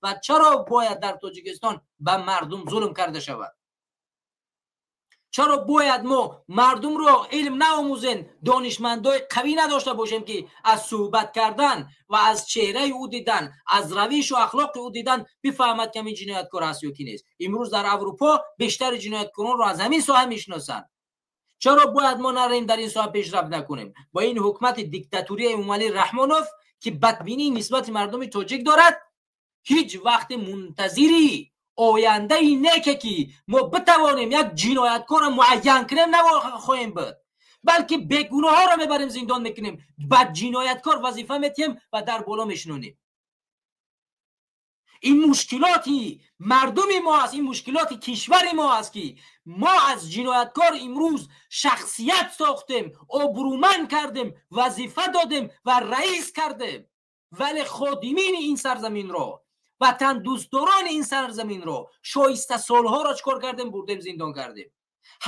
ва чаро бояд дар Тоҷикистон ба мардум зулм карда шавад? Чаро бояд мо мардумро илм наомӯзем, донишмандои қавӣ надошта бошем, ки аз суҳбат кардан ва аз чеҳраи ӯ дидан, аз равишу ахлоқи ӯ дидан бифаҳмад, ки ҳамин ҷинояткор аст ё ки нест? Имрӯз дар Аврупо бештари ҷинояткоронро аз ҳамин соҳа мешиносанд. Чаро бояд мо нарем, дар ин соҳа пешрафт накунем? Бо ин ҳукумати диктатурии Эмомалӣ Раҳмонов, ки бадбинӣ нисбати мардуми тоҷик дорад, ҳеҷ вақте мунтазири ояндаи неке, ки мо битавонем як ҷинояткорро муайян кунем, нахоҳем буд, балки бегуноҳҳоро мебарем, зиндон мекунем, ба ҷинояткор вазифа метиҳем ва дар боло мешинонем. Ин мушкилоти мардуми мо аст, ин мушкилоти кишвари мо аст, ки мо аз ҷинояткор имрӯз шахсият сохтем, обрӯманд кардем, вазифа додем ва раис кардем, вале ходимини ин сарзаминро, ватандӯстдорони ин сарзаминро, шоистасолҳоро чӣ кор кардем? Бурдем, зиндон кардем.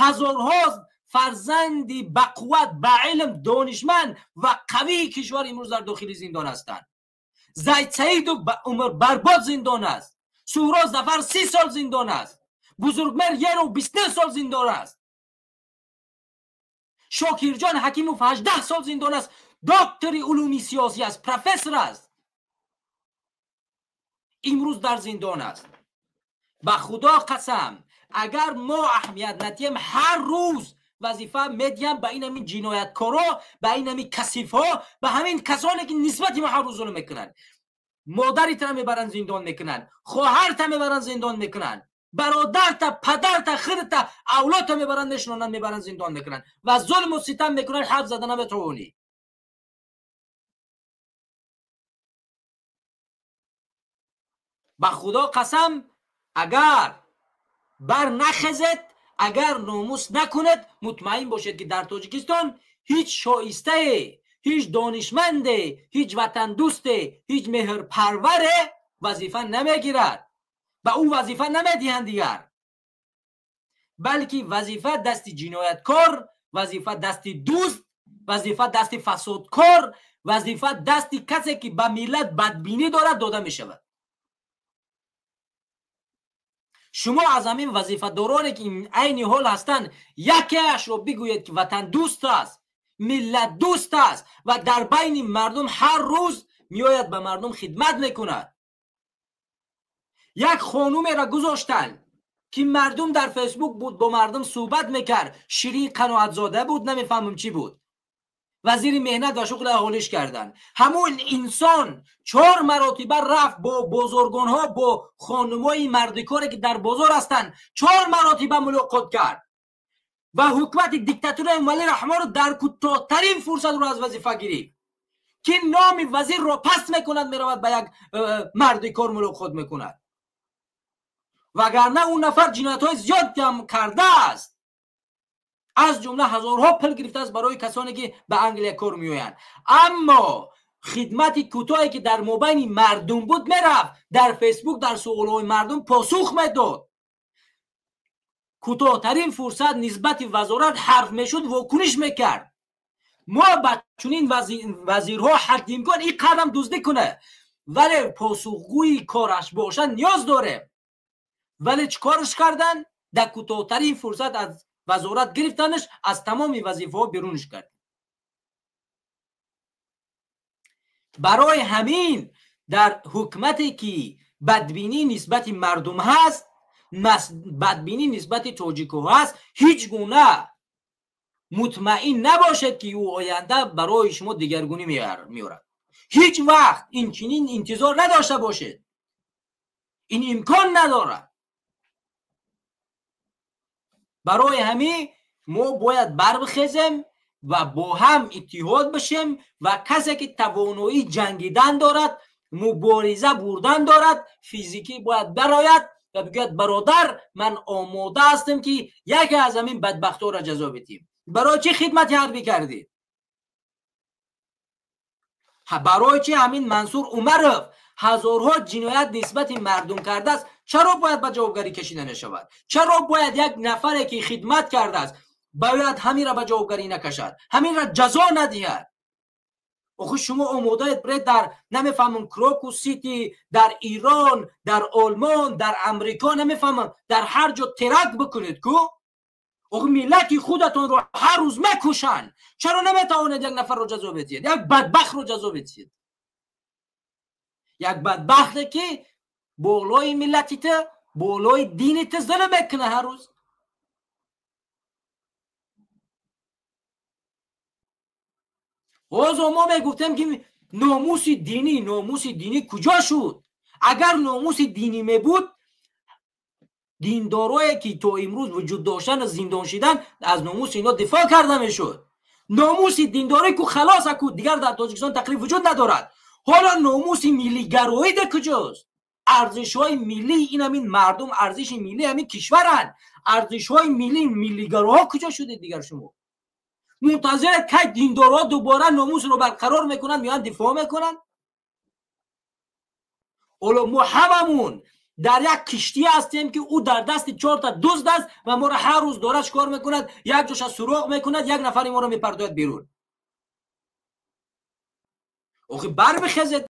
Ҳазорҳо фарзанди бақувват, ба илм, донишманд ва қавии кишвар имрӯз дар дохили зиндон ҳастанд. Зайд Саидов умр барбод зиндон аст, Суҳроб Зафар 30 сол зиндон аст, Бузургмер Еров 29 сол зиндон аст, Шокирҷон Ҳакимов 18 сол зиндон аст, доктори улуми сиёсӣ аст, профессор аст, имрӯз дар зиндон аст. Ба Худо қасам, агар мо аҳамият надиҳем, ҳар рӯз вазифа медиҳам ба ин ҳамин ҷинояткоро, ба ин ҳамин касифҳо, ба ҳамин касоне, ки нисбати мо ҳар рӯз зулм мекунанд. Модарита мебаранд, зиндон мекунанд, хоҳарта мебаранд, зиндон мекунанд, бародарта, падарта, худта, авлодта мебаранд, мешинонанд, мебаранд, зиндон мекунанд ва зулму ситам мекунанд, ҳарф зада наметавонӣ. Ба Худо қасам, агар бар нахезед, агар номус накунед, мутмаин бошед, ки дар Тоҷикистон ҳеҷ шоистае, ҳеҷ донишманде, ҳеҷ ватандӯсте, ҳеҷ меҳрпарваре вазифа намегирад, ба ӯ вазифа намедиҳанд дигар, балки вазифа дасти ҷинояткор, вазифа дасти дузд, вазифа дасти фасодкор, вазифа дасти касе, ки ба миллат бадбинӣ дорад, дода мешавад. Шумо аз ҳамин вазифадороне, ки айни ҳол ҳастанд, якеашро бигӯед, ки ватандӯст аст, миллатдӯст аст ва дар байни мардум ҳар рӯз меояд, ба мардум хидмат мекунад. Як хонумеро гузоштанд, ки мардум дар Фейсбук буд, бо мардум суҳбат мекард, Ширин Қаноатзода буд, намефаҳмам чӣ буд, вазири меҳнат ва шуғли аҳолиш карданд. Ҳамон инсон чор маротиба рафт бо бозоргонҳо, бо хонумои мардикоре, ки дар бозор ҳастанд, чор маротиба мулоқот кард ва ҳукумати диктатураи Эмомалӣ Раҳмонро дар кӯтоҳтарин фурсат ӯро аз вазифа гирифт, ки номи вазирро паст мекунад, меравад, ба як мардикор мулоқот мекунад, вагарна ӯ нафар ҷиноятҳои зиёд ҳам кардааст, аз ҷумла ҳазорҳо пул гирифтааст барои касоне, ки ба Англия кор меоянд. Аммо хидмати кӯтоҳе, ки дар мобайни мардум буд, мерафт, дар Фейсбук дар суолҳои мардум посух медод. Кӯтоҳтарин фурсат нисбати вазорат ҳарф мешуд, вокуниш мекард. Мо ба чунин вазирҳо ҳадди имкон ин қадам дуздӣ кунад, вале посухгӯи кораш бошад, ниёз дорем. Вале чӣ корш карданд? Дар кӯтоҳтарин фурсат аз вазорат гирифтанаш, аз тамоми вазифаҳо берунш кард. Барои ҳамин дар ҳукумате, ки бадбинӣ нисбати мардум ҳаст, бадбинӣ нисбати тоҷикҳо ҳаст, ҳеҷ гуна мутмаин набошед, ки ӯ оянда барои шумо дигаргунӣ меорад. Ҳеҷ вақт инчунин интизор надошта бошед, ин имкон надорад. Барои ҳамин мо бояд барбихезем ва бо ҳам иттиҳод бишем ва касе, ки тавоноии ҷангидан дорад, мубориза бурдан дорад, физикӣ бояд барояд ва бигӯяд: «Бародар, ман омода ҳастем, ки яке аз ҳамин бадбахтҳоро ҷазо бидиҳем». Барои чӣ хидмати ҳарбӣ кардед? Барои чӣ ҳамин Мансур Умаров ҳазорҳо ҷиноят нисбати мардум кардааст, чаро бояд ба ҷавобгарӣ кашида нашавад? Чаро бояд як нафаре, ки хидмат кардааст, бояд ҳаминро ба ҷавобгарӣ накашад, ҳаминро ҷазо надиҳад? Охи шумо омодаед биред дар, намефаҳмам, Крокус Сити, дар Ирон, дар Олмон, дар Амрико, намефаҳмам, дар ҳар ҷо теракт бикунед ку? Охи миллати худатонро ҳар рӯз мекушанд. Чаро наметавонед як нафарро ҷазо бидиҳед, як бадбахтро ҷазо бидиҳед, як бадбахте ки болои миллати ту, болои дини ту зулм мекунад ҳар рӯз? Ҳозир мо мегуфтем, ки номуси динӣ, номуси динӣ куҷо шуд? Агар номуси динӣ мебуд, диндорое ки то имрӯз вуҷуд доштан, зиндон шидан, аз номуси ино дифоъ карда мешуд. Номуси диндорӣ ку халос, аку дигар дар Тоҷикистон тақриб вуҷуд надорад. Ҳоло номуси миллигароӣ дар куҷост? Арзишҳои миллӣ ин ҳамин мардум, арзиши миллӣ ҳамин кишваранд. Арзишҳои миллӣ миллигароҳо куҷо шудед дигар? Шумо мунтазиред, кай диндорҳо дубора номусро барқарор мекунанд, меоянд, дифоъ мекунанд? Ҳоло мо ҳамамун дар як киштӣ ҳастем, ки ӯ дар дасти чорта дузд аст ва моро ҳар рӯз дорад чикор мекунад? Як ҷоша суроғ мекунад, як нафари моро мепартояд берун. Охи бар бихезед.